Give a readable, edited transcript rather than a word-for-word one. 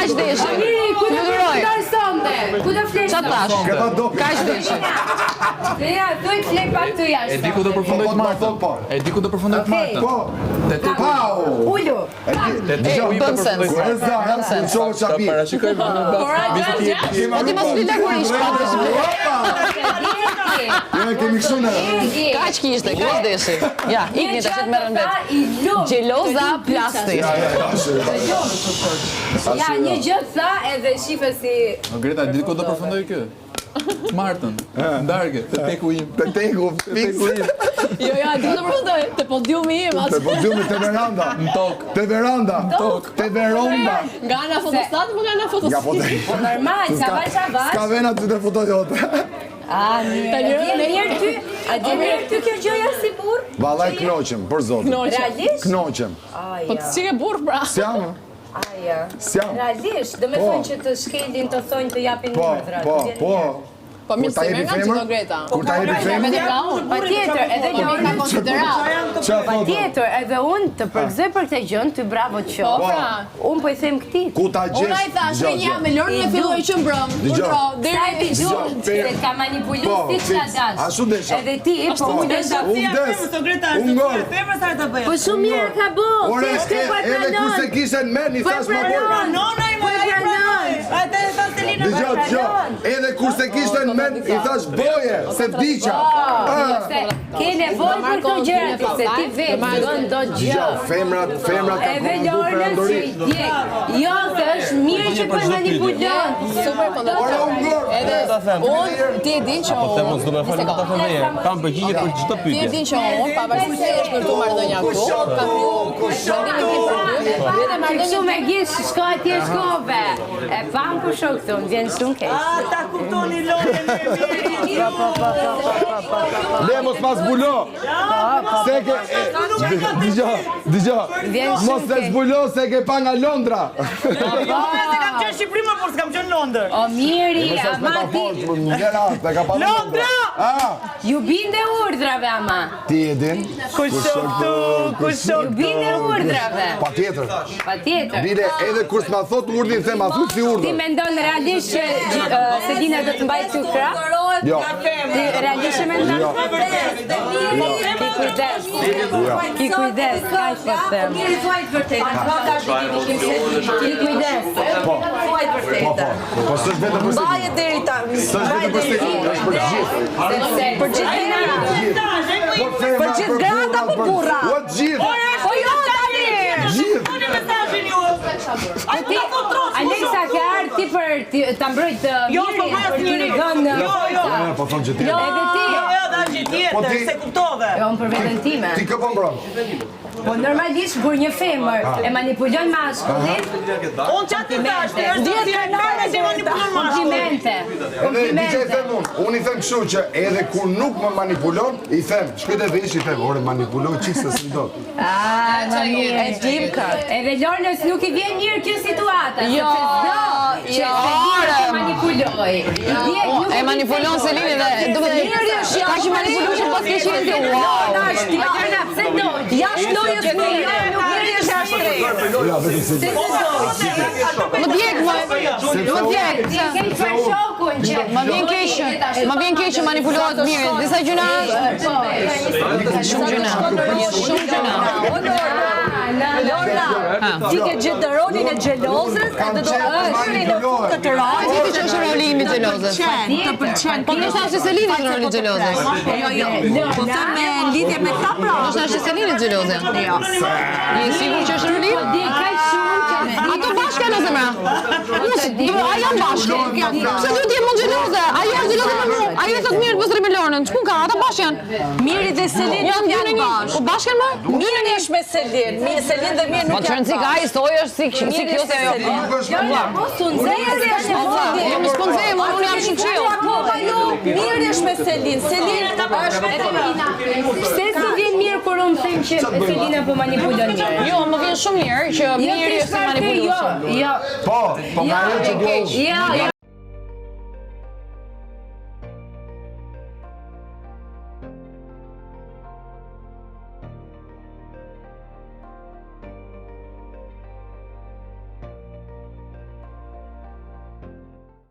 Kaq deshi. O Miri, ku do Ju duroj. përfundoj sonte? Ku do flesh? Çfarë thash? Ke pa dopjo. Kaq deshi. Ja, thuj të flej pak tu jashtë. E di ku do përfundoj Po, të po, martën. po, po. E di ku do përfundoj të Okej. martën. Po. Te teku. Pau. Ulu. E di. Te teku im do bën sens. përfundoj Kur e zara, Bën sens. kur shoh Ta çapi. parashikoj më në bazë. Po ti mos fli lakurish, pa deshi. Opa! Ja, kemi kështu ne. Kaq kishte, kaq deshi. Ja, ikni tash të merren vet. Xheloza plasti. Ja, ja, ja, ashtu, ja. Ja, një gjë tha edhe shife si O Greta, di ku do përfundoj ky? Të martën. Ndarke, te teku im. Te teku, fiks. Teku im. Jo, jo, di ku do përfundoj? Te podiumi im Te aty. podiumi te veranda. Në tokë. Te veranda. Tokë. Te veronda. Nga ana fotostat, apo nga ana Nga fotostat. foto. Po normal, çavash çavash. S'ka vena ty te foto jote. A, mirë. Ta A njërë vjen ne- mirë ty? A vjen mirë ty kjo gjëja si burr? Vallaj knoqem, për zotin. Knoqem. Realisht? Knoqem. Aja. Po ti ke burr pra. S'jam, Aja. s'jam. Realisht, do me Po. thonë që të shkelin, të thonë të japin Po, urdhra. po, të vjen po. mirë. Po mirë Kur ta se jepi merr nga femër? çdo Greta. Kur ta jepi femër? Vetëm nga unë. Patjetër, edhe Po mirë ka Lorna. konsiderat. Qa thotë? Patjetër, edhe unë të përgëzoj për këtë gjën, ty bravo të Po qoftë. pra. Unë po i them këtij. Ku ta gjesh? Unë ai thash, Dëgjo, një dëgjo. me Lorën e filloi që mbrëm. Dëgjo. Urdhro, Sa e deri di Dëgjo, gjumë, per- se ka manipulu Po, si që fiks. dash. Ashtu desha. Edhe ti, po unë desha. Unë vdes. Unë ngor. Femrës sa ta bëj. Po shumë mirë ka bo, Ore, thjesht ky po e edhe pranon. kur se kishe në men, i Po e thash ma por. pranon. Pranon ai Po më e ai pranon. pranoi. Atë e tha Selina. Dëgjo, dëgjo. Edhe kur se kishte në men, i thash boje, se vdiqa. Ah. Se ke nevojë për këto gjëra ti, se ti vetë bën do gjë. Dëgjo, femrat, femrat kanë Edhe komandu Lornës që perandori. i djeg. Jo, se është mirë që po e manipulon. Super Ore, kontratë. unë ngor. Edhe unë ti e din që Po them unë. unë s'do me fal, ta them një herë. Kam përgjigje për çdo Ti e pyetje. din që unë, pavarësisht se është ndërtuar marrëdhënia këtu, kam kriju vendimin tim për dy, dhe Që kështu marrëdhënien me gish, shko atje shkove. E pam ku shok këtu, më vjen shumë keq. A ta kuptoni lojën e mirë. Po, po, po, po, po, po, po. Le mos ma zbulo. Se ke e, Dëgjo, dëgjo. Vjen shumë Mos e keq. zbulo se ke pa nga Londra. Jo, se kam qenë në Shqipëri më por s'kam qenë në Londër. O Miri, Mos është ama ti metaforë, më në rast, e ka pa nga Londra. Londra! Ah, ju binde urdhrave ama. ti e din? Ku shok tu, ku shok Ju binde urdhrave. Patjetër. Patjetër. Bile, edhe kur s'ma thot urdhin, them, a thuj si Ti urdhër. mendon realisht që ë, Selina do të mbajë ty krah? Jo. Ti realisht e mendon? Jo. Ki kujdes. Jo. Ki kujdes, kaq po them. Miri thuaj të vërtetën. Pa dashur të kemi Selina. Ki kujdes. Po. Thuaj të Po, vërtetën. po. Po s'është vetëm për Mbaje Selin. deri ta. S'është vetëm për Selin, është për të gjithë. Sepse Për gjithë Gjithë. Po femra, Për gjithë gratë apo burra? Po të gjithë. Po jo tani. Gjithë. Koni mesazhin ju. Ai Ti, po troç. Aleksa ke ardhur ti për ti- ta mbrojt të Jo, po Mirin, mbaj për t'i asnjëri. dhënë Jo, jo. Jo, po thonë që ti. Edhe ti. Jo, jo, dash Po tjetër, ti- se kuptove. Jo, unë për veten time. Ti kë po mbron? Po normalisht kur një femër e manipulon mashkullin, Unë çfarë ti thash, ti është si e femra që manipulon mashkullin. komplimente. Edhe di që i Komplimente. them unë, unë i them kështu që edhe kur nuk më manipulon, i them, shkoj te vesh i them, ore manipuloj çik se s'm do. Ah, më mirë. E dim kët. Edhe Lornës nuk i vjen mirë kjo situata, Jo, sepse s'do që jo. Selina të manipuloj. I djeg, nuk E e manipulon Selini dhe duhet Miri është Ka që manipulueshëm pas ke qenë ti. Wow. Lorna është Lorna, pse do? jashtë lojës mirë. Miri është jashtë drejt. Ja, vetëm se Pse do? Më djeg më. Më djeg. Vjen keq për shokun që Më vjen keq, më vjen keq që manipulohet mirë. Disa gjëra Po. shumë gjëra. Shumë gjëra. O Lorna. Lorna, ti ke gjetë rolin e xhelozës Kam edhe do qenë të është në fund këtë rol. Ti di që është roli im i xhelozës. Të pëlqen, të pëlqen. Po ndoshta është Selini roli i xhelozës. Jo, jo. Po them me lidhje me këta pra. Ndoshta është Selini xheloze. Jo. Je i sigurt që është roli? Po di kaq shumë që Ato bashkë janë o zemra. Unë si, do a janë bashkë. Pse duhet të jem unë xheloze? Ajo është xheloze me mua. Ajo i thot mirë, mos rri me Lornën. Ç'pun ka? Ata bashkë janë. Miri dhe Selin Janë nuk dy në janë një. bashkë. Po bashkë janë më? Dy në Miri një. është me Selin, Mi Selin dhe Miri Po nuk janë çrëndsi ka ai soj është si si kjo se ajo. Nuk është Lorna, mos u nxeh, Miri është me Selin. Jo, mos po nxehem, unë jam shumë chill. Akoma jo, Miri është me Selin. Selin është me Pse s'të vjen mirë kur unë them që Selina po manipulon mirë? Jo, më vjen shumë mirë që Jo, Miri ti është i çfarë ke? Jo, manipulueshëm. jo. Po, po nga ajo që dua unë. Jo, jo.